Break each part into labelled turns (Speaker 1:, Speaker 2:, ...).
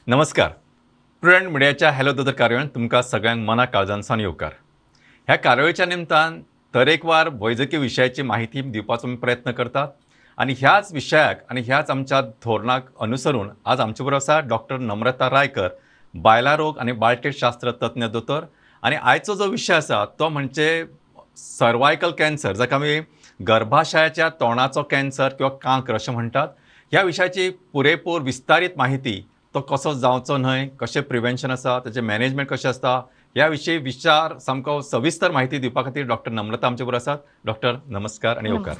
Speaker 1: नमस्कार, प्रुडंट मिडियाच्या हॅलो दोतोर कार्यावळींत तुमकां सगळ्यांक मना काळजांतल्यान येवकार. ह्या कार्यावळीच्या निमतान तरेकवार वैजकी विशयाची माहिती दिवपाचो आमी प्रयत्न करतात आनी ह्याच विशयाक आनी ह्याच आमच्या धोरणाक अनुसरून आज आमचे बरोबर आसा डॉक्टर नम्रता रायकर, बायलां रोग आनी बाळंटेरशास्त्र तज्ञ दोतोर. आनी आयचो जो विशय आसा तो म्हणजे सर्वायकल कॅन्सर, जाका आमी गर्भाशयाच्या तोंडाचो कॅन्सर किंवा कांक्र अशें म्हणटात. ह्या विशयाची पुरेपूर विस्तारीत माहिती, तो कसो जावचो न्हय, कशें प्रिवेन्शन आसा, ताचें मॅनेजमेंट कशें आसता, ह्या विशीं विचार सामको सविस्तर माहिती दिवपा खातीर डॉक्टर नम्रता आमचे बरोबर आसात. डॉक्टर नमस्कार आनी येवकार.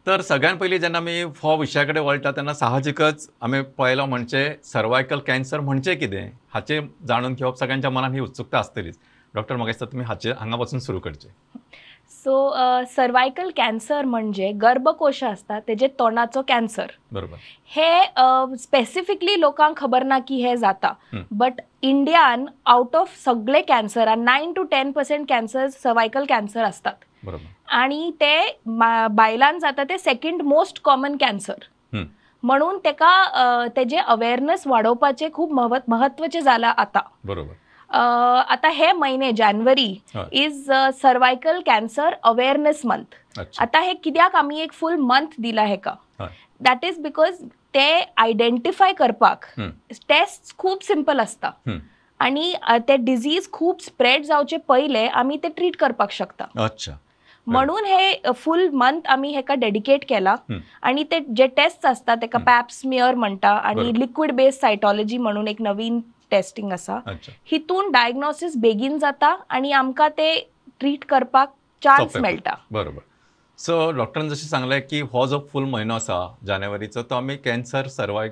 Speaker 1: तर सगळ्यात पयलीं जेन्ना आमी हो विशया कडेन वळटा तेन्ना साहजिकच आमी पळयलो म्हणजे सर्वायकल कॅन्सर म्हणजे कितें हाचें जाणून घेवप सगळ्यांच्या मनान ही उत्सुकता आसतलीच. डॉक्टर म्हाका दिसता तुमी हाचे हांगा पासून सुरू करचें.
Speaker 2: सो सर्वायकल कॅन्सर म्हणजे गर्भकोश आसता तेजे तोंडाचो कॅन्सर.
Speaker 1: बरोबर.
Speaker 2: हे स्पेसिफिकली लोकांक खबर ना की हे जाता, बट इंडियान आउट ऑफ सगळे कॅन्सरान 9 to 10% cancer cervical cancer असतात.
Speaker 1: बरोबर.
Speaker 2: आणि ते बायलान जाता ते सेकंड मोस्ट कॉमन कॅन्सर, म्हणून तेका तेजे अवेअरनेस वाडोवपाचे खूब महत्वाचे जाला आता.
Speaker 1: बरोबर.
Speaker 2: आता हे महिने जानेवारी is cervical cancer awareness month. आता हे कित्याक आमी एक फुल मंथ दिला हेका, that is because ते आयडेंटिफाय करपाक टेस्ट खूब सिंपल आसता आणि ते डिजीज खूब स्प्रेड जावचे पयले आमी ते ट्रीट करपाक शकता.
Speaker 1: अच्छा.
Speaker 2: म्हणून हे फुल मंथ आमी हेका डेडिकेट केला. आणि ते जे टेस्ट आसता तेका पॅप स्मियर म्हणटा आणि लिक्विड बेस्ड सायटॉलॉजी म्हणून एक नवीन टेस्टिंग आसा. हितून डायग्नोसिस बेगीन जाता आणि आमकां ते ट्रीट करपाक चान्स मेळटा.
Speaker 1: बरोबर. सो डॉक्टरान जशें सांगलें की हो जो फूल म्हयनो आसा जानेवारीचो तो आमी कॅन्सर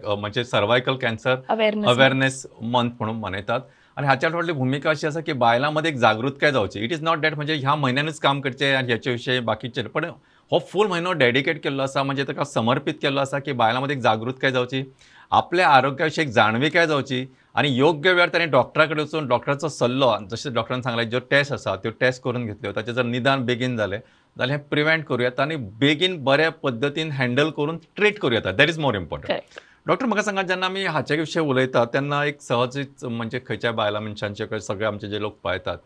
Speaker 1: म्हणजे सर्वायकल कॅन्सर अवेअरनेस मंथ म्हणून मनयतात. आनी हाच्या फाटली भुमिका अशी आसा की बायलां मदीं एक जागृतकाय जावची. It is not that म्हणजे ह्या म्हयन्यानूच काम करचें आनी ह्याचे विशयी बाकीचे, पण हो फूल म्हयनो डेडिकेट केल्लो आसा, म्हणजे ताका समर्पीत केल्लो आसा की बायलां मदीं एक जागृतकाय जावची, आपल्या आरोग्या विशीं एक जाणविकाय जावची आनी योग्य वेळार ताणें डॉक्टरा कडेन वचून डॉक्टराचो सल्लो, जशें डॉक्टरान सांगलें ज्यो टेस्ट आसा त्यो टेस्ट करून घेतल्यो, ताचें जर निदान बेगीन जालें जाल्यार हें प्रिवेंट करूं येता आनी बेगीन बऱ्या पद्दतीन हँडल करून ट्रीट करूं येता. That is more important. Doctor म्हाका सांगा, जेन्ना आमी हाचे विशयी उलयतात तेन्ना एक सहजीच म्हणजे खंयच्या बायलां मनशांचे सगळे आमचे जे लोक पळयतात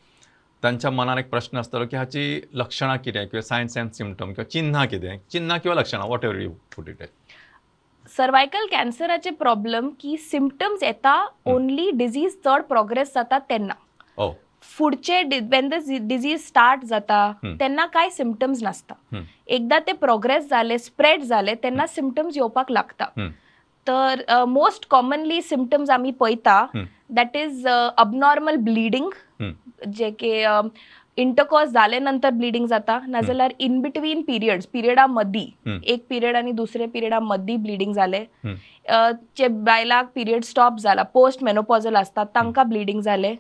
Speaker 1: तांच्या मनान एक प्रश्न आसतलो की हाची लक्षणां कितें किंवा सायन्स अँड सिमटम किंवा चिन्हां कितें, चिन्हां किंवा लक्षणां, whatever you put it.
Speaker 2: Cervical कॅन्सराचे problem की सिमटम्स येता ओनली डिजीज चड प्रोग्रेस जाता तेन्ना. फुडचे when the disease start जाता तेन्ना कांय सिमटम्स नासता. एकदा ते प्रोग्रेस जाले, स्प्रेड जाले तेन्ना सिमटम्स येवपाक लागता. तर मोस्ट कॉमनली सिमटम्स आमी पळयता that is abnormal bleeding, जे की इंटरकॉर्स जाले नंतर ब्लिडींग जाता, नाजाल्यार इन बिटवीन पिरियड्स, पिरियडा मदीं एक पिरियड आनी दुसरे पिरियडा मदीं ब्लिडींग जालें, जे बायलांक पिरियड स्टॉप जाला, पोस्ट मेनोपॉजल आसता तांकां ब्लिडींग जालें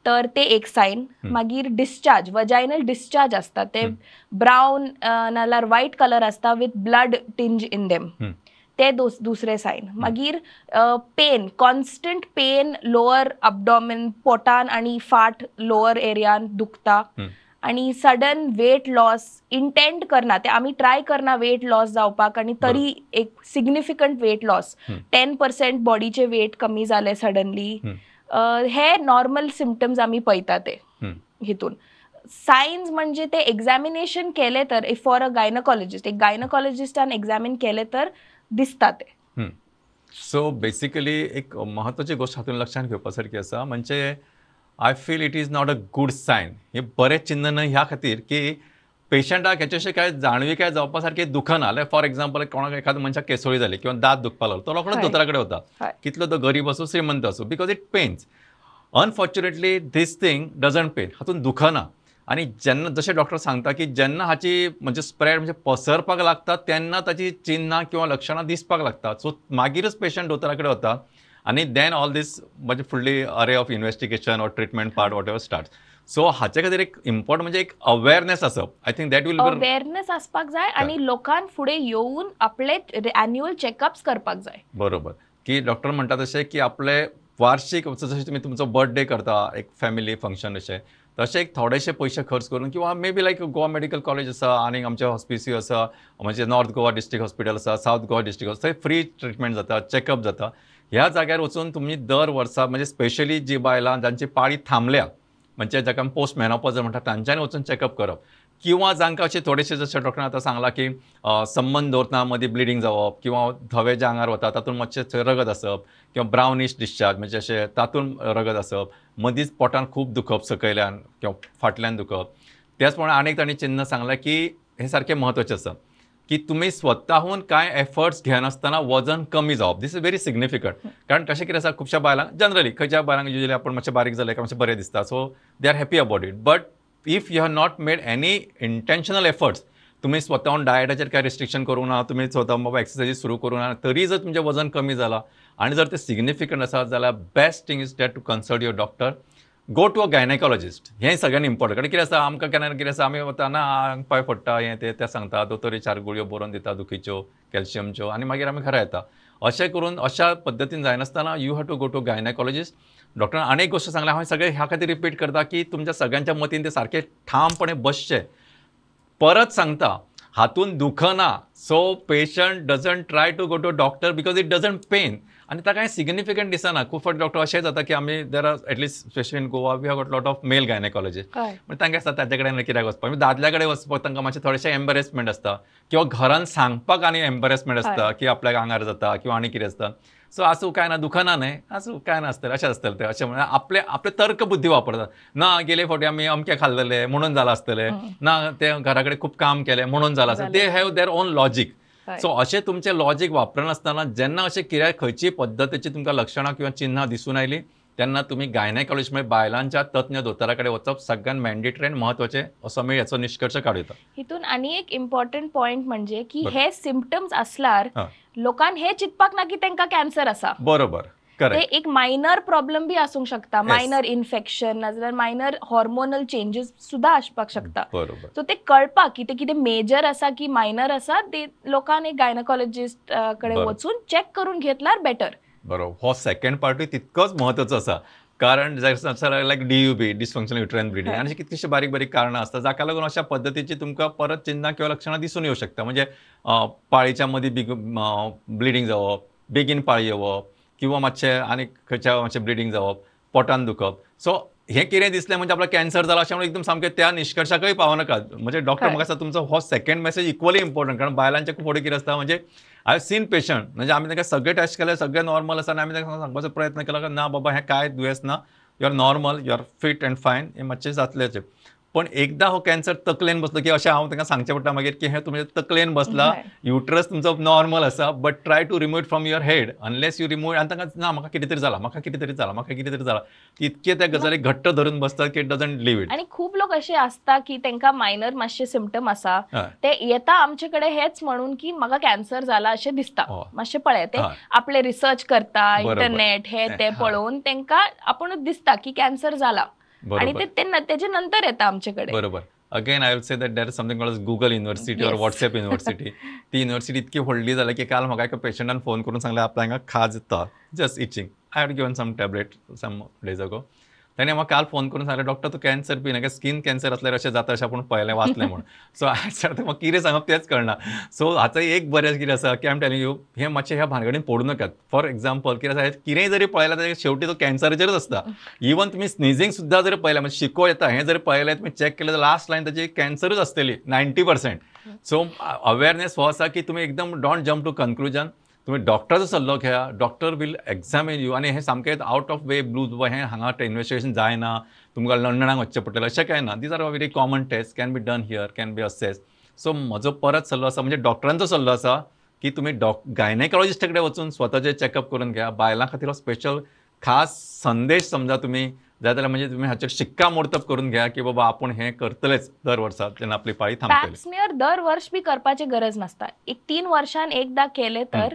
Speaker 2: तर ते एक सायन. मागीर डिस्चार्ज, वजायनल डिस्चार्ज आसता ते ब्रावन नाजाल्यार व्हायट कलर आसता with blood tinge in them, ते दुसरे सायन. मागीर pain, constant pain lower abdomen, पोटान आनी फाट लोअर एरियान दुखता, आनी सडन वेट लॉस, इंटेंट करना, ते आमी ट्राय करना वेट लॉस जावपाक आनी तरी एक सिग्निफिकंट वेट लॉस, 10% बॉडीचे वेट कमी जाले सडनली, हे नॉर्मल सिमटम्स आमी पळयता ते. हितून सायन्स म्हणजे ते एग्जामिनेशन केले तर if for a gynaecologist, एक गायनोकॉलॉजिस्टान एग्जामीन केले तर दिसता ते.
Speaker 1: सो बेसिकली एक महत्वाची गोष्ट हातून लक्षात घेवपा सारकी आसा म्हणजे I feel it is not a good sign. हे बरें चिन्ह न्हय ह्या खातीर की पेशंटाक हेचे विशीं कांय जाणविकाय जावपा सारकी दुखना. लायक फॉर एग्जाम्पल कोणाक एखाद्या मनशाक केसोळी जाली किंवा दांत दुखपाक लागलो तो रोखडोच दोतोरा कडेन वता, कितलो तो गरीब आसूं श्रीमंत आसूं, because it pains. Unfortunately this thing doesn't pain, हातून दुखना. आनी जेन्ना जशें डॉक्टर सांगता की जेन्ना हाची म्हणजे स्प्रेड म्हणजे पसरपाक लागता तेन्ना ताची चिन्हां किंवा लक्षणां दिसपाक लागता. सो मागीरच पेशंट दोतोरा कडेन वता आनी then all these म्हणजे फुडली array of investigation or treatment part whatever start. So हाचे खातीर एक इम्पॉर्टंट म्हणजे एक अवेअरनेस आसप, I think that will be
Speaker 2: awareness आसपाक जाय आनी लोकांक फुडें येवन आपले एन्युअल चेकअप्स करपाक जाय.
Speaker 1: बरोबर. की डॉक्टर म्हणटा तशें की आपले वार्षिक जशें तुमी तुमचो बर्थडे करता एक फॅमिली फंक्शन अशें तशें एक थोडेशे पयशे खर्च करून किंवा maybe like Goa medical college आसा आनी आमचे हॉस्पिसियो आसा, म्हणजे नॉर्थ गोवा डिस्ट्रिक्ट हॉस्पिटल आसा, सावथ गोवा डिस्ट्रिक्ट आसा, थंय फ्री ट्रिटमेंट जाता, चॅकअप जाता. ह्या जाग्यार वचून तुमी दर वर्सा म्हणजे स्पेशली जी बायलां जांची पाळी थांबल्या म्हणजे जाका पोस्ट मेनोपॉज म्हणटा तांच्यांनी वचून चॅकअप करप, किंवा जांकां अशें थोडेशे जशें डॉक्टरान आतां सांगलां की संबंद दवरतना मदीं ब्लिडींग जावप किंवा धवे जे आंगार वता तातूंत मातशें रगत आसप किंवा ब्रावनीश डिस्चार्ज म्हणजे अशें तातूंत रगत आसप, मदींच पोटान खूब दुखप सकयल्यान किंवा फाटल्यान दुखप. त्याच प्रमाणे आनी एक तांणी चिन्ह सांगलां की हें सारकें म्हत्वाचें आसा की तुमी स्वताहून कांय एफर्ट्स घेनासतना वजन कमी जावप. This is very significant. कारण कशें कितें आसा खुबश्या बायलांक जनरली खंयच्या बायलांक युजली आपूण मातशें बारीक जालें काय मातशें बरें दिसता, so they are happy about it. But if you have not made any intentional efforts, तुम्ही स्वतःहून डायटाचेर काय रिस्ट्रिक्शन करूंक ना, तुमी स्वता बाबा एक्सरसायजी सुरू करूंक ना, तरी जर तुमचें वजन कमी जालां आनी जर तें सिग्निफिकंट आसा जाल्यार best thing is that to consult your doctor, go to a gynaecologist. हें सगळ्यांनी इम्पॉर्टंट. कारण कितें आसा आमकां केन्ना कितें आसा आमी वता ना आंग पांय फोडटा हें तें तें सांगता, दोतोर 4 गुळयो बरोवन दिता दुखीच्यो कॅल्शियमच्यो आनी मागीर आमी घरा येता. अशें करून अशा पद्दतीन जायनासतना you have to go to gynaecologist. डॉक्टरान आनी एक गोश्ट सांगल्या, हांवें सगळें ह्या खातीर रिपीट करता की तुमच्या सगळ्यांच्या मतीन तें सारकें ठामपणे बसचें. परत सांगता, हातून दुखना, so patient doesn't try to go to doctor because it doesn't pain आनी ताका कांय सिग्निफिकंट दिसना. खूब फावटी डॉक्टर अशें जाता की आमी there are at least specially in Goa we have got lot of male gynaecologist, म्हणजे तांकां आसता ताचे कडेन कित्याक वचपाक, म्हणजे दादल्या कडेन वचपाक तांकां मातशें थोडेशें एम्बरेसमेंट आसता किंवा घरान सांगपाक आनी एम्बरेसमेंट आसता की आपल्याक आंगार जाता किंवा आनी कितें आसता. सो आसूं कांय ना, दुखना न्हय, आसूं कांय नासतलें अशें आसतलें तें, अशें म्हणल्यार आपले आपले तर्क बुद्धी वापरतात. ना गेले फावटी आमी अमकें खाल्लेलें म्हणून जालां आसतलें, ना ते घरा कडेन खूब काम केलें म्हणून जालां आसतलें, they have their own logic. So अशें तुमचें लॉजीक वापरनासतना जेन्ना अशें कित्याक खंयची पद्दतीची तुमकां लक्षणां किंवा चिन्हां दिसून आयलीं तेन्ना तुमी गायनेकॉलॉजिस्ट म्हणजे बायलांच्या तज्ञ दोतोरा कडेन वचप सगळ्यांत मॅन्डेटरी आनी म्हत्वाचें असो आमी हाचो निश्कर्श काडूं येता.
Speaker 2: हितून आनी एक इम्पॉर्टंट पॉयंट म्हणजे की हे सिम्पटम्स आसल्यार लोकांक हे चिंतपाक ना की तांकां कॅन्सर आसा.
Speaker 1: बरोबर,
Speaker 2: ते एक मायनर प्रॉब्लम बी आसूंक शकता, मायनर इन्फेक्शन नाजाल्यार मायनर हॉर्मोनल चेंजीस सुद्दां आसपाक शकता. सो ते कळपाक की ते कितें मेजर आसा की मायनर आसा ते लोकांक एक गायनकॉलॉजिस्ट कडेन वचून चॅक करून घेतल्यार बेटर.
Speaker 1: बरोबर, हो सेकंड पार्टूय तितकोच म्हत्वाचो आसा. कारण like DUB dysfunctional uterine bleeding आनी कितलीशीं बारीक बारीक कारणां आसता जाका लागून अशा पद्दतीची तुमकां परत चिन्हां किंवा लक्षणां दिसून येवं शकता. म्हणजे पाळीच्या मदीं ब्लिडींग जावप, बेगीन पाळी येवप किंवा मातशें आनी खंयच्या मातशें ब्लिडींग जावप, पोटान दुखप. सो हें कितें दिसलें म्हणजे आपलो कॅन्सर जाला अशें म्हणून एकदम सामकें त्या निश्कर्शाकय पावनाकात. म्हणजे डॉक्टर म्हाका दिसता तुमचो हो सेकंड मॅसेज इक्वली इम्पॉर्टंट. कारण बायलांचे खूब फुडें कितें आसता म्हणजे I have seen patient म्हणजे आमी तांकां सगळे टेस्ट केले, सगळे नॉर्मल आसा आनी आमी तांकां सांगपाचो प्रयत्न केला की ना बाबा हें कांय दुयेंस ना, you are normal, you are fit and fine, हें मातशें जातलें. पण एकदा हो कॅन्सर तकलेन बसलो की अशें हांव तांकां सांगचें पडटा मागीर की हें तुमच्या तकलेन बसला, युट्रस तुमचो नॉर्मल आसा, but try to remove it from your head unless you remove. आनी तांकां ना म्हाका कितें तरी जालां, म्हाका कितें तरी जालां, म्हाका कितें तरी जालां, इतके त्या गजालीक घट्ट धरून बसतात की it doesn't leave it.
Speaker 2: आनी खूब लोक अशे आसता की तांकां मायनर मातशे सिम्पटम आसा, ते येता आमचे कडेन हेच म्हणून की म्हाका कॅन्सर जाला अशें दिसता, मातशें पळय ते आपले रिसर्च करता इंटरनेट हे ते पळोवन तांकां आपूणच दिसता की कॅन्सर जाला आणि ते त्याच्या नंतर येता आमच्याकडे.
Speaker 1: बरोबर. Again I will say that there is something called Google university or WhatsApp university. ती युनिव्हर्सिटी इतकी व्हडली जाल्या की काल म्हाका एका पेशंटान फोन करून सांगलें आपल्या हांगा खाज येता, just itching, I had given some tablet some days ago. ताणें म्हाका काल फोन करून सांगलें डॉक्टर तो कॅन्सर बी ना, स्कीन कॅन्सर आसल्यार अशें जाता अशें आपूण पळयलें वाचलें म्हूण. सो I sir म्हाका कितें सांगप तेंच कळना. सो हाचो एक बरें कितें आसा की I am telling you, हें मातशें ह्या भानगडीन पडूं नाकात. फॉर एग्जाम्पल कितें आसा, कितेंय जरी पळयलें जाल्यार शेवटी तो कॅन्सराचेरच आसता. इवन तुमी स्निजींग सुद्दां जरी पळयलें म्हणजे शिको येता हें जरी पळयलें तुमी चॅक केलें जाल्यार लास्ट लायन ताची कॅन्सरूच आसतली 90%. सो अवेरनेस हो आसा की तुमी एकदम don't jump to conclusion, तुमी डॉक्टराचो सल्लो घेया, डॉक्टर will examine you. आनी हें सामकें आउट ऑफ वे ब्लू बाबा हें हांगा इन्वेस्टिगेशन जायना, तुमकां लंडनाक वचचें पडटलें अशें कांय ना. These are very common test, can be done here, can be assess. So म्हजो परत सल्लो आसा म्हणजे डॉक्टरांचो सल्लो आसा की तुमी गायनेकॉलॉजिस्टा कडेन वचून स्वताचें चॅकअप करून घेया. बायलां खातीर हो स्पेशल खास संदेश समजा तुमी जाय जाल्यार म्हणजे तुमी हाचेर शिक्कामोर्तब करून घ्या की बाबा आपूण हें करतलेच दर वर्सा जेन्ना आपली पाळी थांबतली.
Speaker 2: पॅप स्मियर दर वर्स बी करपाची गरज नासता, एक 3 वर्षान एकदा केले तर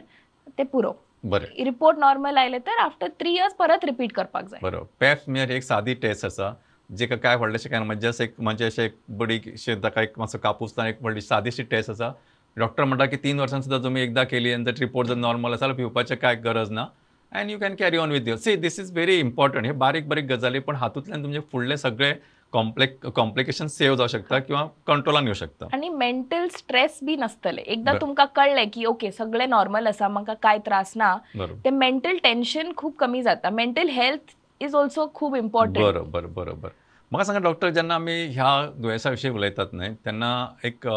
Speaker 2: ते पुरो.
Speaker 1: बरें,
Speaker 2: रिपोर्ट नॉर्मल आयले तर आफ्टर 3 इयर्स परत रिपीट करपाक जाय.
Speaker 1: बरोबर. पॅप स्मियर एक सादी टेस्ट आसा जेका काय व्हडलेशें कांय ना, म्हणजे अशें एक म्हणजे अशें एक बडी ताका एक मातसो कापूस एक व्हडली सादीशी टेस्ट आसा. डॉक्टर म्हणटा की 3 वर्सां सुद्दां तुमी एकदां केली आनी जर रिपोर्ट जर नॉर्मल आसा जाल्यार भिवपाचें कांय गरज ना and you can carry on with you. See this is very important. हे बारीक बारीक गजाली पण हातूंतल्यान तुमचे फुडले सगळे कॉम्प्लिकेशन सेव जावं शकता किंवा कंट्रोलान येवं शकता.
Speaker 2: आनी मेंटल स्ट्रेस बी नासतले. एकदां तुमकां कळ्ळें की ओके सगळें नॉर्मल आसा, म्हाका कांय त्रास ना, ते मेंटल टेन्शन खूब कमी जाता. मेंटल हेल्थ is also खूब इम्पॉर्टंट.
Speaker 1: बरोबर बरोबर. म्हाका सांगा डॉक्टर, जेन्ना आमी ह्या दुयेंसा विशीं उलयतात न्हय तेन्ना एक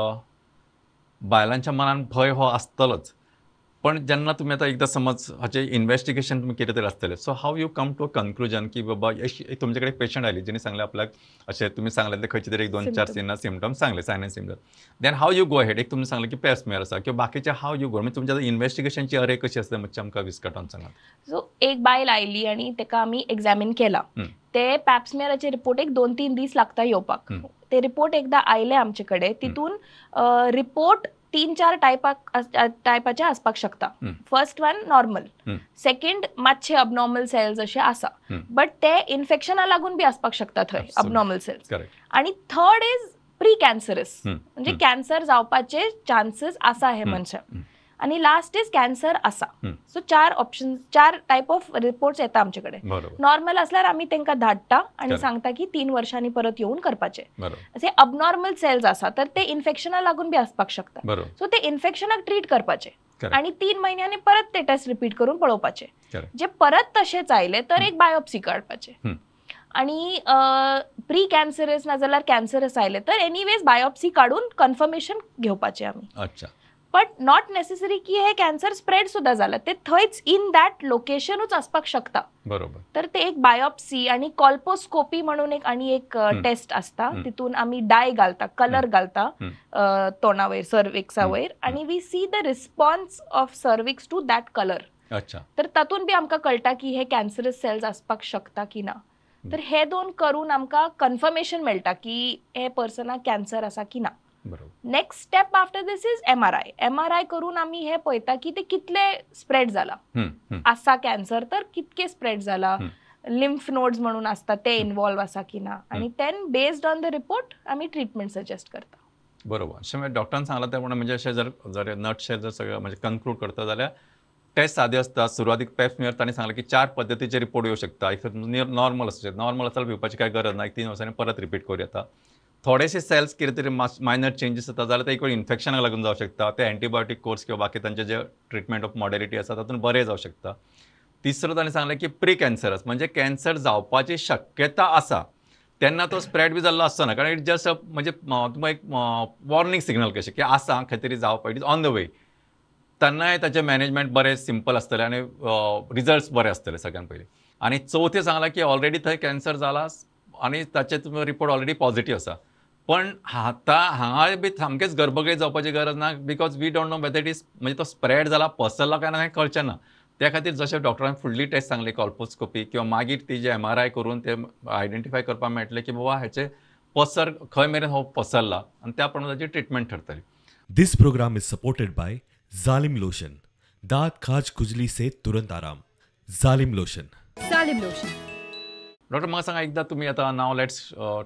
Speaker 1: बायलांच्या मनान भंय हो आसतलोच, पण जेन्ना तुमी आतां एकदां समज हाचें इन्वेस्टिगेशन तुमी कितें तरी आसतलें, so how you come to a conclusion की बाबा तुमचे कडेन पेशंट आयली जेणे सांगलें आपल्याक अशें तुमी सांगलें ते खंयचे तरी 1 2 4 सिमटम्स सांगले, sign and symptoms, then how you go ahead? एक तुमी सांगलें की पॅप्समियर आसा किंवा बाकीचे how you गो, म्हणजे तुमच्या इन्वेस्टिगेशनची अरे कशी आसता मातशें आमकां विस्कटावन सांगात.
Speaker 2: सो एक बायल आयली आनी ताका आमी एग्जामीन केला, ते पॅप्समियराचे रिपोर्ट एक 2-3 दीस लागता येवपाक. ते रिपोर्ट एकदां आयले आमचे कडेन, तितून रिपोर्ट 3-4 टायपाचे आसपाक शकता. फर्स्ट वन नॉर्मल, सेकंड मातशे अबनॉर्मल सेल्स अशे आसा बट ते इन्फेक्शना लागून बी आसपाक शकता थंय अबनॉर्मल सेल्स, आनी थर्ड is pre cancerous, म्हणजे कॅन्सर जावपाचे चान्सीस आसा हे मनशाक, आनी लास्ट is cancer आसा. So 4 option, 4 type of reports येता आमचे कडेन. नॉर्मल असल्यार आमी तांकां धाडटा आनी सांगता की 3 वर्षांनी परत येवन करपाचे. असे अबनॉर्मल सेल्स आसा तर ते इन्फेक्शना लागून बी आसपाक शकता, सो ते इन्फेक्शनाक ट्रीट करपाचे आनी 3 म्हयन्यांनी परत ते टेस्ट रिपीट करून पळोवपाचे. जे परत तशेंच आयले तर एक बायोप्सी काडपाचे, आनी प्री कॅन्सरस नाजाल्यार कॅन्सरस आयले तर एनीवेज बायोप्सी काडून कन्फर्मेशन घेवपाचे आमी.
Speaker 1: अच्छा,
Speaker 2: बट not necessary की हे कॅन्सर स्प्रेड सुद्धा झालं, ते थंयच इन that लोकेशनूच आसपाक शकता.
Speaker 1: बरोबर.
Speaker 2: तर ते एक बायोप्सी आणि कॉल्पोस्कोपी म्हणून एक आणि एक टेस्ट असता, तितून आमी डाय घालता, कलर घालता तोंडावयर, सर्विक्सा वयर, आणि we see the response of cervix to that colour.
Speaker 1: अच्छा.
Speaker 2: तर तातून बी आमकां कळटा की हे कॅन्सरस सेल्स आसपाक शकता की ना. तर हे दोन करून आमकां कन्फर्मेशन मेळटा की हे पर्सनाक कॅन्सर आसा की ना. Next step after this is MRI. MRI करून आमी हे पळयता की ते कितले स्प्रेड जाला, आसा कॅन्सर तर कितके स्प्रेड जाला, लिम्फ नोड्स म्हणून आसता ते इन्वॉल्व आसा की ना, आनी then based on the report आमी ट्रिटमेंट सजेस्ट करता.
Speaker 1: बरोबर. अशें म्हणजे डॉक्टरान सांगलां त्या प्रमाणे, म्हणजे अशें जर जर नटशेल जर सगळें म्हणजे कन्क्लूड करता जाल्यार टेस्ट सादे आसता. सुरवातीक पॅप्समियर तांणी सांगलें की 4 पद्दतीचे रिपोर्ट येवं शकता. एक तर नॉर्मल आसूं शकता, नॉर्मल आसल्यार भिवपाची कांय गरज ना, एक 3 वर्सांनी परत रिपीट करूं येता. थोडेशे सेल्स कितें तरी मायनर चेंजीस जाता जाल्यार ते एक वेळ इन्फेक्शनाक लागून जावं शकता, ते एंटीबायोटीक कोर्स किंवा बाकी तांचे जे ट्रिटमेंट ऑफ मॉडेलिटी आसा तातूंत बरें जावं शकता. तिसरो ताणें सांगलें की प्री कॅन्सरस, म्हणजे कॅन्सर जावपाची शक्यता आसा तेन्ना तो स्प्रेड बी जाल्लो आसचो ना, कारण it just म्हणजे तुमकां एक वॉर्निंग सिग्नल कशें की आसा खंय तरी जावपा, it is on the way. तेन्नाय ताचें मॅनेजमेंट बरें सिंपल आसतलें आनी रिजल्ट्स बरे आसतले सगळ्यान पयलीं. आनी चवथें सांगलां की ऑलरेडी थंय कॅन्सर जाला आनी ताचे रिपोर्ट ऑलरेडी पॉझिटीव आसा, पण आतां हांगा बी सामकेंच गर्भगळी जावपाची गरज ना, because we don't know whether it is म्हणजे तो स्प्रेड जाला पसरला काय ना हें कळचें ना. त्या खातीर जशें डॉक्टरान फुडली टेस्ट सांगली कॉल्पोस्कोपी किंवा मागीर ती जे MRI करून ते आयडेंटिफाय करपाक मेळटलें की बाबा हेचे पसर खंय मेरेन हो पसरला आनी त्या प्रमाणे ताची treatment ठरतली.
Speaker 3: This programme is supported by Zalim lotion. दांत खाज खुजली से तुरंत आराम. Zalim lotion.
Speaker 4: Zalim lotion.
Speaker 1: Doctor म्हाका सांगा, एकदां तुमी आतां now let's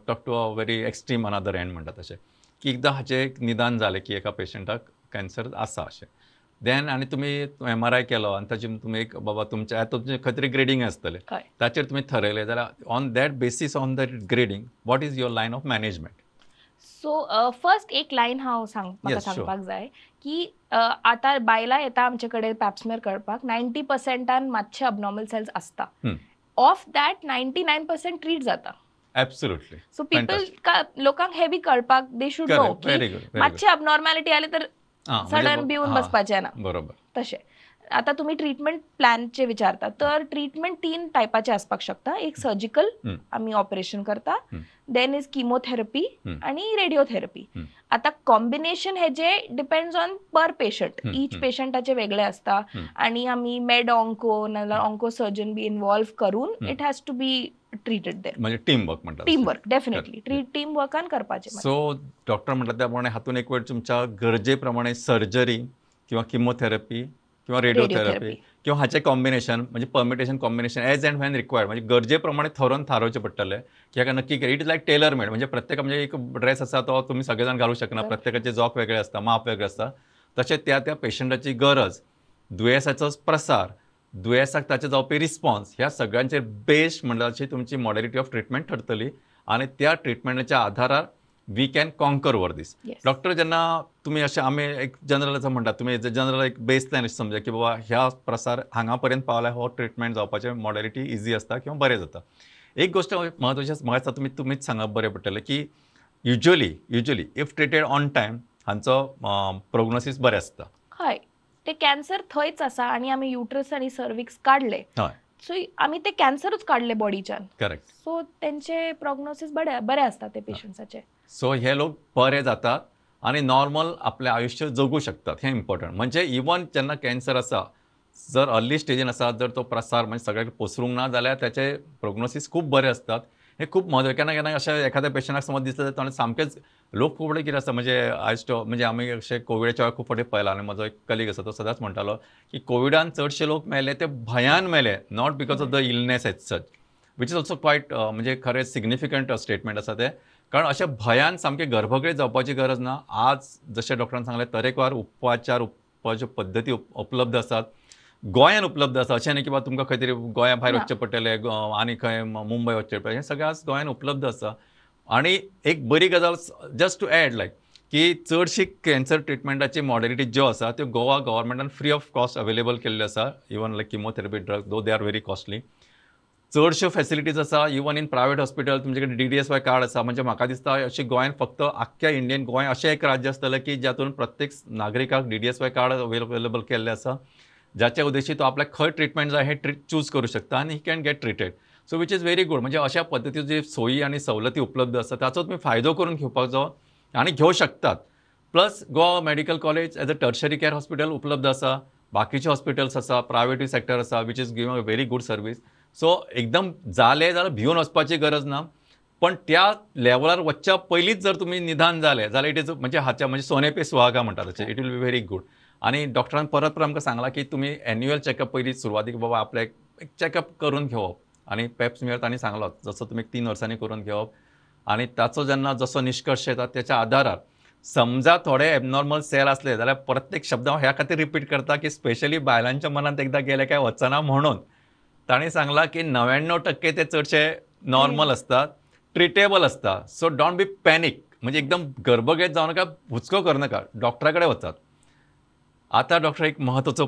Speaker 1: talk to a very extreme another end म्हणटा तशें की एकदां हाचें एक निदान जालें की एका पेशंटाक कॅन्सर आसा अशें, देन आनी तुमी MRI केलो आनी ताची तुमी एक बाबा तुमच्या आतां तुमचें खंय तरी ग्रेडींग आसतलें ताचेर तुमी थरयलें जाल्यार on that basis on that grading what is your line of management?
Speaker 2: So first एक लायन हांव म्हाका सांगपाक जाय की आतां बायलां येता आमचे कडेन पॅप्समियर करपाक, 90% मातशे अबनॉर्मल सेल्स आसता, ऑफ that 99% treat जाता.
Speaker 1: एब्सोल्युटली.
Speaker 2: सो पीपल लोकांक हे बी कळपाक they should know की मातशे अबनॉर्मॅलिटी आले तर सडन भिवन बसपाचें ना.
Speaker 1: बरोबर.
Speaker 2: तशें आतां तुमी ट्रिटमेंट प्लॅनचे विचारता तर ट्रिटमेंट 3 टायपाचे आसपाक शकता. एक सर्जिकल, आमी ऑपरेशन करता, then is chemotherapy आनी रेडिओथेरपी. आतां कॉम्बिनेशन हेजे depends on per patient, each पेशंटाचे वेगळे आसता आनी आमी मेड ऑन्को नाजाल्यार ऑन्को सर्जन बी इन्वॉल्व करून it has to be treated there.
Speaker 1: म्हणजे टीम वर्क म्हणटात.
Speaker 2: टीम वर्क डेफिनेटली, टीम वर्कान करपाचें.
Speaker 1: सो डॉक्टर म्हणटा त्या प्रमाणे हातून एक वेळ तुमच्या गरजे प्रमाणे सर्जरी किंवा किमोथेरपी किंवा रेडिओथेरपी किंवा हाचें कॉम्बिनेशन म्हणजे permutation combination as and when required, म्हणजे गरजे प्रमाणे थरोवन थारोवचें पडटलें की हाका नक्की it is like tailor made. म्हणजे प्रत्येक म्हणजे एक ड्रेस आसा तो तुमी सगळे जाण घालूंक शकना, प्रत्येकाचे जॉक वेगळे आसता, माप वेगळे आसता, तशें त्या त्या पेशंटाची गरज, दुयेंसाचो प्रसार, दुयेंसाक ताचे जावपी रिस्पॉन्स ह्या सगळ्यांचेर बेस्ड म्हणल्यार तुमची मॉडॅलिटी ऑफ ट्रिटमेंट ठरतली आनी त्या ट्रिटमेंटाच्या आधारार we can conquer over this. Doctor, जेन्ना तुमी अशें आमी एक जनरल असं म्हणटात, तुमी जनरल एक बेस लायन अशें समजा की बाबा ह्या प्रसार हांगा पर्यंत पावला हो ट्रिटमेंट जावपाचें मॉडॅलिटी इजी आसता किंवा बरें जाता. एक गोश्ट म्हत्वाची म्हाका दिसता तुमी तुमीच सांगप बरें पडटलें की usually if treated on time हांचो प्रोग्नोसीस बरें आसता.
Speaker 2: हय, ते कॅन्सर थंयच आसा आनी आमी युट्रस आनी सर्विक्स काडले, सो आमी ते कॅन्सरूच काडले बॉडीच्यान.
Speaker 1: करेक्ट.
Speaker 2: सो तेंचे प्रोग्नोसीस बरें आसता ते पेशंट्साचे.
Speaker 1: सो हे लोक बरे जातात आनी नॉर्मल आपलें आयुश्य जगू शकतात, हें इम्पॉर्टंट. म्हणजे इवन जेन्ना कॅन्सर आसा जर अर्ली स्टेजीन आसा, जर तो प्रसार म्हणजे सगळ्याक पसरूंक ना जाल्यार त्याचे प्रोग्नोसीस खूब बरे असतात. हे खूब म्हत्वाचें. केन्ना केन्ना अशें एखाद्या पेशंटाक समज दिसता ताणें सामकेंच लोक खूब कितें आसता, म्हणजे आयज तो म्हणजे आमी अशें कोविडाच्या वेळार खूब फावटी पळयलां आनी म्हजो एक कलीग आसा तो सदांच म्हणटालो की कोविडान चडशे लोक मेले ते भंयान मेले, not because of the illness as such, which is also quite म्हणजे खरें सिग्निफिकंट स्टेटमेंट आसा तें. कारण अशें भंयान सामकें गर्भगळीत जावपाची गरज ना. आज जशें डॉक्टरान सांगलें तरेकवार उपचार उपचार पद्दती उपलब्ध आसात, गोंयान उपलब्ध आसा. अशें न्ही की बाबा तुमकां खंय तरी गोंया भायर वचचें पडटलें आनी खंय मुंबय वचचें पडटलें, हें सगळें आज गोंयान उपलब्ध आसा. आनी एक बरी गजाल जस्ट टू एड लायक की चडशी कॅन्सर ट्रिटमेंटाची मॉडॅलिटी ज्यो आसा त्यो गोवा गव्हर्मेंटान फ्री ऑफ कॉस्ट अवेलेबल केल्ल्यो आसा. Even like chemotherapy drug though they are very costly, चडश्यो फॅसिलिटीज आसा. इवन इन प्रायवेट हॉस्पिटल तुमचे कडेन DDSY card आसा. म्हणजे म्हाका दिसता अशें गोंयान फक्त आख्ख्या इंडियन गोंय अशें एक राज्य आसतलें की जातून प्रत्येक नागरिकाक DDSY card available केल्लें आसा, ज्याच्या उद्देशी तो आपल्याक खंय ट्रिटमेंट जाय हें चूज करूं शकता आनी he can get treated. So which is very good. म्हणजे अशा पद्दतीच्यो जी सोयी आनी सवलती उपलब्ध आसा ताचो तुमी फायदो करून घेवपाक जायो आनी घेवं शकतात. Plus Goa medical college as a tertiary care hospital उपलब्ध आसा, बाकीचे हॉस्पिटल्स आसा, प्रायवेटूय सेक्टर आसा which is giving a very good service. So एकदम जालें जाल्यार भिवन वचपाची गरज ना, पण त्या लेवलार वचच्या पयलींच जर तुमी निदान जालें जाल्यार it is म्हणजे हाच्या म्हणजे सोने पे सुहागा म्हणटा तशें, it will be very good. आनी डॉक्टरान परत परत आमकां सांगलां की तुमी एन्युअल चॅकअप पयलीं सुरवातीक बाबा आपल्याक एक चॅकअप करून घेवप आनी पेप स्मियर तांणी सांगलो जसो तुमी 3 वर्सांनी करून घेवप आनी ताचो जेन्ना जसो निश्कर्श येता त्याच्या आधारार समजा थोडे एबनॉर्मल सेल आसले जाल्यार प्रत्येक शब्द हांव ह्या खातीर रिपीट करता की स्पेशली बायलांच्या मनांत एकदां गेले काय वचना म्हणून तांणी सांगलां की 99% ते चडशे नॉर्मल आसतात, ट्रिटेबल आसता. सो don't be panic, म्हणजे एकदम गर्भगळीत जावं नाका, हुस्को करनाका, डॉक्टरा कडेन वचात. आतां डॉक्टर एक म्हत्वाचो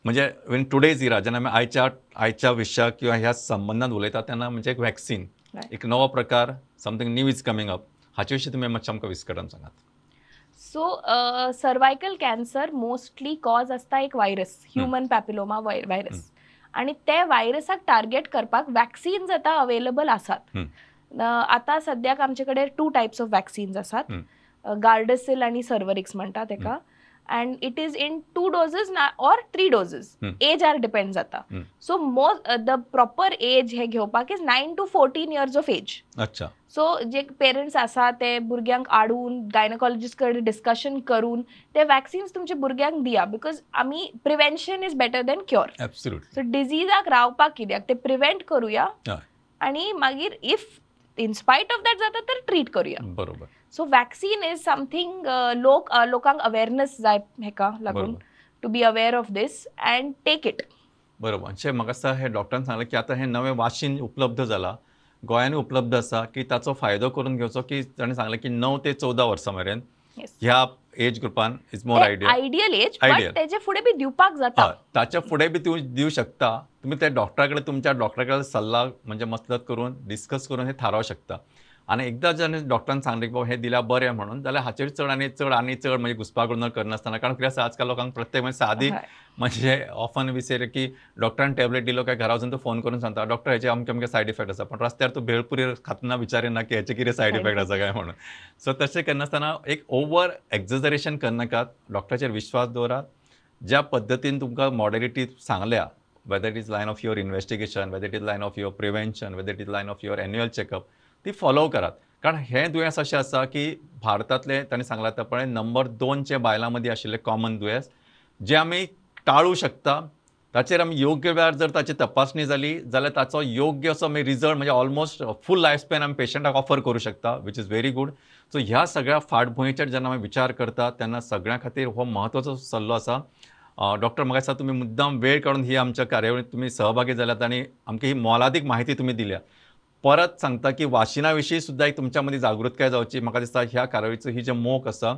Speaker 1: म्हणजे इन टुडेज इरा जेन्ना आमी आयच्या विशयाक किंवा ह्या संबंदान उलयतात तेन्ना म्हणजे एक वॅक्सीन, एक नवो प्रकार, something new is coming up, हाचे विशीं तुमी मातशें आमकां विस्कटावन सांगात.
Speaker 2: So cervical cancer mostly cause आसता एक व्हायरस, ह्युमन पॅपिलोमा व्हायरस, आनी ते व्हायरसाक टार्गेट करपाक वॅक्सिन्स आतां अवेलेबल आसात. आतां सद्याक आमचे कडेन 2 टायप्स ऑफ वॅक्सिन्स आसात, गार्डसिल आनी सर्वरिक्स म्हणटा तेका, and it is in 2 doses or 3 doses, age are depend जाता. So the proper age हे घेवपाक is 9 to 14 years of age.
Speaker 1: अच्छा.
Speaker 2: सो जे पेरंट्स आसा ते भुरग्यांक हाडून गायनोकॉलॉजिस्ट कडेन डिस्कशन करून ते वॅक्सिन्स तुमच्या भुरग्यांक दिया, because आमी prevention is better than cure.
Speaker 1: Absolutely.
Speaker 2: So डिजीजाक रावपाक कित्याक ते प्रिवेंट करुया आनी मागीर if in spite of that जाता तर ट्रीट करुया.
Speaker 1: बरोबर.
Speaker 2: सो वॅक्सीन is something लोकांक अवेअरनेस जाय हेका लागून, to be aware of this and take it.
Speaker 1: बरोबर. अशें म्हाका दिसता हे डॉक्टरान सांगलें की आतां हें नवें वाशीन उपलब्ध जालां, गोंयांनी उपलब्ध आसा, की ताचो फायदो करून घेवचो. की ताणें सांगलें की 9 ते 14 वर्सां मेरेन ह्या एज ग्रुपान is more ideal,
Speaker 2: ideal age, but तेजे फुडें बी दिवपाक जाता,
Speaker 1: ताच्या फुडें बी तूं दिवं शकता. तुमी त्या डॉक्टरा कडेन, तुमच्या डॉक्टरा कडेन सल्ला म्हणजे मसलत करून डिस्कस करून हें थारावं शकता. आनी एकदां जेन्ना डॉक्टरान सांगलें की बाबा हें दिल्यार बरें म्हणून, जाल्यार हाचेर चड आनी चड आनी चड म्हणजे घुसपागोंदळ करनासतना, कारण कितें आसा आजकाल लोकांक प्रत्येक म्हणजे सादी म्हणजे ऑफन विसर की डॉक्टरान टॅबलेट दिलो काय घरा वचून तो फोन करून सांगता डॉक्टर हेचे अमके अमके सायड इफेक्ट आसा, पण रस्त्यार तूं भेळपुरी खातना विचारिना की हेचे कितें सायड इफेक्ट आसा काय म्हणून. सो तशें करनासतना एक ओवर एक्झजरेशन करनाकात, डॉक्टराचेर विश्वास दवरात. ज्या पद्दतीन तुमकां मॉडॅलिटी सांगल्या, whether it is line of your investigation, whether it is line of your prevention, whether it is line of your annual checkup, ती फॉलो करात. कारण हें दुयेंस अशें आसा की भारतांतलें तांणी सांगलां त्या प्रमाणे नंबर 2 बायलां मदीं आशिल्लें कॉमन दुयेंस, जें आमी टाळूं शकता, ताचेर आमी योग्य वेळार जर ताची तपासणी जाली जाल्यार ताचो योग्य असो आमी रिजल्ट म्हणजे ऑलमोस्ट फूल लायफ स्पॅन आमी पेशंटाक ऑफर करूं शकता, which is very good. So ह्या सगळ्या फाटभुंयेचेर जेन्ना आमी विचार करता तेन्ना सगळ्यां खातीर हो म्हत्वाचो सल्लो आसा. डॉक्टर म्हाका दिसता तुमी मुद्दाम वेळ काडून ही आमच्या कार्यावळींत तुमी सहभागी जाल्यात आनी आमकां ही मोलादीक म्हायती तुमी दिल्या. परत सांगता की वाशिना विशीं सुद्दां एक तुमच्या मदीं जागृतकाय जावची. म्हाका दिसता ह्या कार्यावळीचो ही जी मोख आसा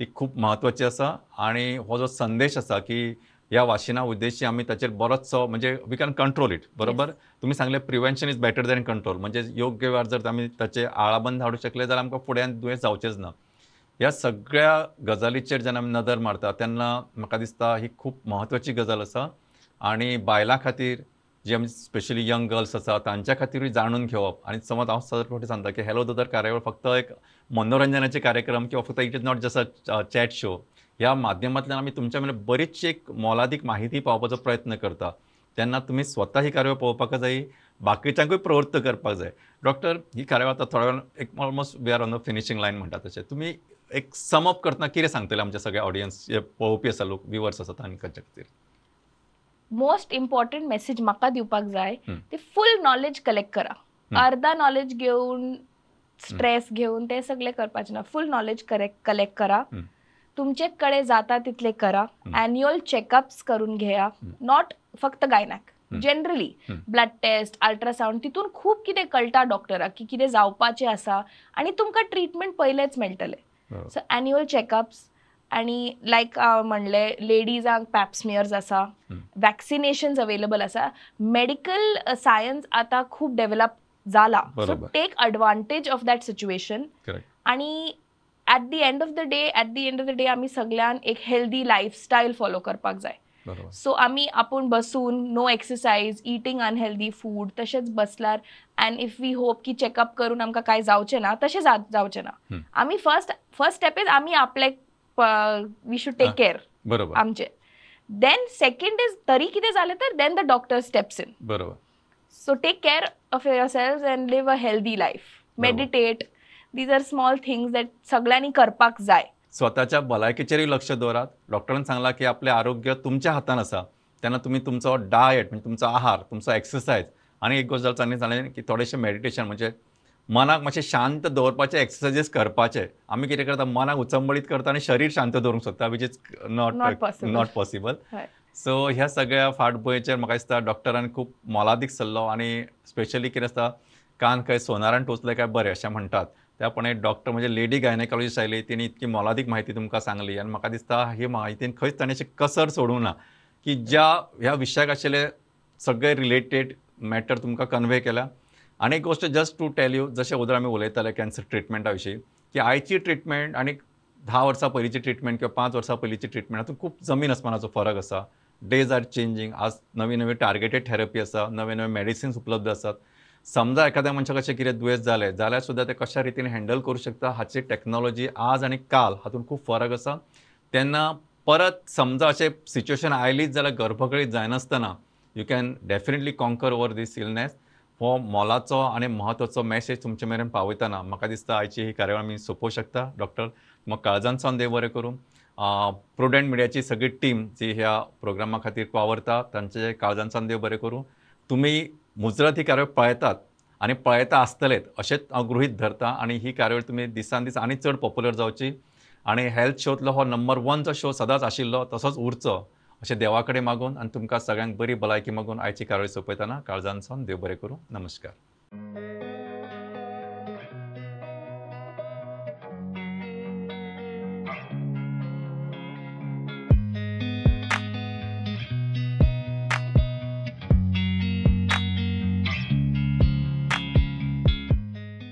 Speaker 1: ती खूब म्हत्वाची आसा आनी हो जो संदेश आसा की ह्या वाशिना उद्देशी आमी ताचेर बरोचसो म्हणजे we can control it. बरोबर, तुमी सांगलें prevention is better than control, म्हणजे योग्य वेळार जर आमी ताचे आळाबंद हाडूंक शकले जाल्यार आमकां फुड्यान दुयेंस जावचेंच ना. ह्या सगळ्या गजालीचेर जेन्ना आमी नदर मारता तेन्ना म्हाका दिसता ही खूब म्हत्वाची गजाल आसा आनी बायलां खातीर जे आमी स्पेशली यंग गर्ल्स आसा तांच्या खातीरूय जाणून घेवप. आनी समज हांव सदांच फावटी सांगता की हॅलो दोतोर कार्यावळ फक्त एक मनोरंजनाचे कार्यक्रम किंवा फक्त it is not just a chat show, ह्या माध्यमांतल्यान आमी तुमच्या मेरेन बरीचशी एक मोलादीक माहिती पावोवपाचो प्रयत्न करता. तेन्ना तुमी स्वता ही कार्यावळ पळोवपाक जाय, बाकीच्यांकूय प्रवृत्त करपाक जाय. डॉक्टर, ही कार्यावळ आतां थोड्या वेळान एक almost we are on the finishing line म्हणटा तशें तुमी एक समअप करतना कितें सांगतले आमच्या सगळ्या ऑडियन्स जे पळोवपी आसा, लोक व्युवर्स आसा तांकां खातीर?
Speaker 2: मोस्ट इम्पॉर्टंट मेसेज म्हाका दिवपाक जाय ते फूल नॉलेज कलेक्ट करा. अर्धा नॉलेज घेवन स्ट्रेस घेवन ते सगळे करपाचें ना. फूल नॉलेज कलेक्ट करा, तुमचे कडेन जाता तितले करा, एन्युअल चेकअप्स करून घेया, not फक्त gynaec, generally blood test, ultrasound, तितून खूब कितें कळटा डॉक्टराक की कितें जावपाचें आसा आनी तुमकां ट्रिटमेंट पयलेच मेळटलें. सो एन्युअल चेकअप्स आनी लायक म्हणलें लेडीजांक पॅप्समियर्स आसा, वॅक्सिनेशन्स अवेलेबल आसा, मेडिकल सायन्स आतां खूब डेव्हलप जाला, so take advantage of that situation. आनी at the end of the day, at the end of the day आमी सगळ्यान एक हेल्दी लायफस्टायल फॉलो करपाक जाय. सो आमी आपूण बसून no exercise, eating unhealthy food तशेंच बसल्यार अँड if we hope की चेकअप करून आमकां कांय जावचें ना, तशें जावचें ना. आमी फर्स्ट स्टेप is आमी आपले we should take care आमचे. Then second is तरी कितें जालें तर then the doctor steps in.
Speaker 1: बरोबर.
Speaker 2: So take care of yourself and live a healthy life, meditate, these are small things that सगळ्यांनी करपाक जाय.
Speaker 1: स्वताच्या भलायकेचेरूय लक्ष दवरात. डॉक्टरान सांगलां की आपलें आरोग्य तुमच्या हातान आसा, तेन्ना तुमी तुमचो डायट म्हणजे तुमचो आहार, तुमचो एक्सरसायज आनी एक गजाल तांणी सांगलें की थोडेशें मेडिटेशन म्हणजे मनाक मातशें शांत दवरपाचे एक्सरसायजीस करपाचे. आमी कितें करता, मनाक उचंबळीत करता आनी शरीर शांत दवरूंक सोदता, which is not possible. So ह्या सगळ्या फाटभुंयेचेर म्हाका दिसता डॉक्टरान खूब मोलादीक सल्लो आनी स्पेशली कितें आसता, कान खंय सोनारान टोचले काय बरें अशें म्हणटात, त्या प्रमाणे डॉक्टर म्हणजे लेडी गायनेकॉलॉजिस्ट आयली, तिणी इतकी मोलादीक म्हायती तुमकां सांगली आनी म्हाका दिसता ही म्हायतीन खंयच ताणें अशी कसर सोडूंक ना की ज्या ह्या विशयाक आशिल्ले सगळे रिलेटेड मॅटर तुमकां कन्वे केल्या. आनी एक गोश्ट जस्ट टू टेल you, जशें वोदोळ आमी उलयताले कॅन्सर ट्रिटमेंटा विशीं की आयची ट्रिटमेंट आनी 10 वर्सां पयलींची ट्रिटमेंट किंवा 5 वर्सां पयलींची ट्रिटमेंट हातूंत खूब जमीन आसमानाचो फरक आसा. डेज are changing, आज नवी नवी टार्गेटेड थेरपी आसा, नवे नवे मेडिसिन्स उपलब्ध आसात. समजा एखाद्या मनशाक अशें कितें दुयेंस जालें जाल्यार सुद्दां तें कशा रितीन हँडल करूं शकता हाची टॅक्नोलॉजी आज आनी काल हातूंत खूब फरक आसा. तेन्ना परत समजा अशें सिच्युएशन आयलीच जाल्यार गर्भकळीत जायनासतना you can definitely conquer over this illness. हो मोलाचो आनी म्हत्वाचो मॅसेज तुमचे मेरेन पावयतना म्हाका दिसता आयची ही कार्यावळ आमी सोंपोवंक शकता. डॉक्टर, म्हाका काळजान सावन देव बरें करूं. प्रुडंट मिडियाची सगळी टीम जी ह्या प्रोग्रामा खातीर वावरता तांचे काळजान सावन देव बरें करूं. तुमी मुजरत ही कार्यावळ पळयतात आनी पळयता आसतलेच अशेंच हांव गृहीत धरता आनी ही कार्यावळ तुमी दिसान दीस आनी चड पॉप्युलर जावची आनी हेल्थ शोंतलो हो नंबर 1चो शो सदांच आशिल्लो तसोच उरचो अशें देवा कडेन मागून आनी तुमकां सगळ्यांक बरी भलायकी मागून आयची कार्यावळ सोंपयतना काळजान सावन देव बरें करूं. नमस्कार.